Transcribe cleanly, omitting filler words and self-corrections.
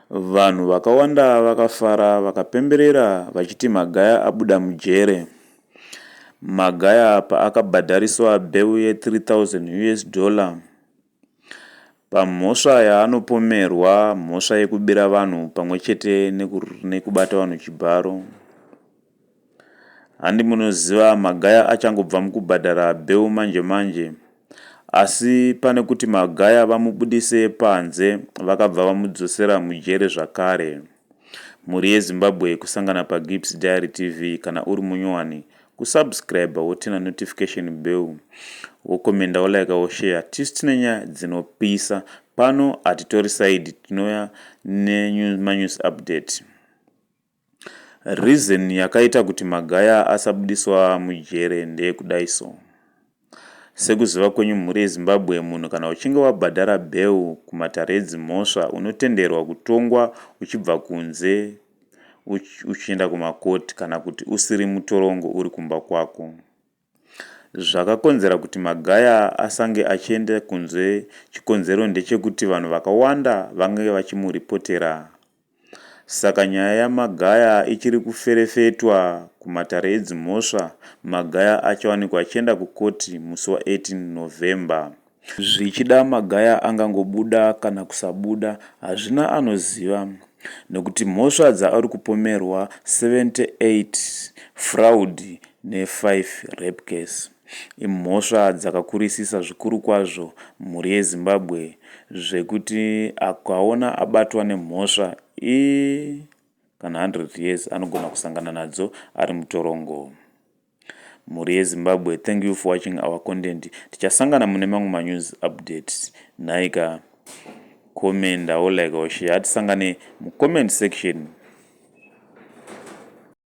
Vanhu vakawanda vakafara vakapemberera vachiti Magaya abuda mujere. Magaya paakabhadhariswa bail ye3000 US dollar pamhosva yaanopomerwa, mhosva yekubira vanhu pamwe chete nekubata vanhu chibharo. Handi munoziva Magaya achangobva mukubhadhara bail manje manje, asi pane kuti Magaya vamubudise panze, vakabva vamudzosera mujere zvakare. Mhuri yeZimbabwe, kusangana paGibbs Diary TV. Kana uri munyowani, kusubscribe, woturn notification bell, wokomenda, wolike, woshare. Tisu tine nyaya dzinopisa pano, hatitori side, tinouya nemanews update. Reason yakaita kuti Magaya asabudiswa mujere ndeyekudai so: sekuziva kwenyu, mhuri yeZimbabwe, munhu kana uchinge wabhadhara bail kumatare edzimhosva, unotenderwa kutongwa uchibva kunze uchienda kumakoti, kana kuti usiri mutorongo, uri kumba kwako. Zvakakonzera kuti Magaya asange achienda kunze, chikonzero ndechekuti vanhu vakawanda vange vachimuripotera. Saka nyaya yaMagaya ichiri kuferefetwa kumatare edzimhosva. Magaya achawanikwa achienda kukoti musi wa18 November. Zvichida Magaya angangobuda kana kusabuda, hazvina anoziva, nekuti mhosva dzaari kupomerwa 78 fraud ne5 rape case imhosva dzakakurisisa zvikuru kwazvo, mhuri yeZimbabwe, zvekuti akaona abatwa nemhosva i kana 100 years anogona kusangana nadzo ari mutorongo. Mhuri yeZimbabwe, thank you for watching our content. Tichasangana mune mamwe manews updates. Nhaika, commenda, wolike, woshare. Hatisangane mucomment section.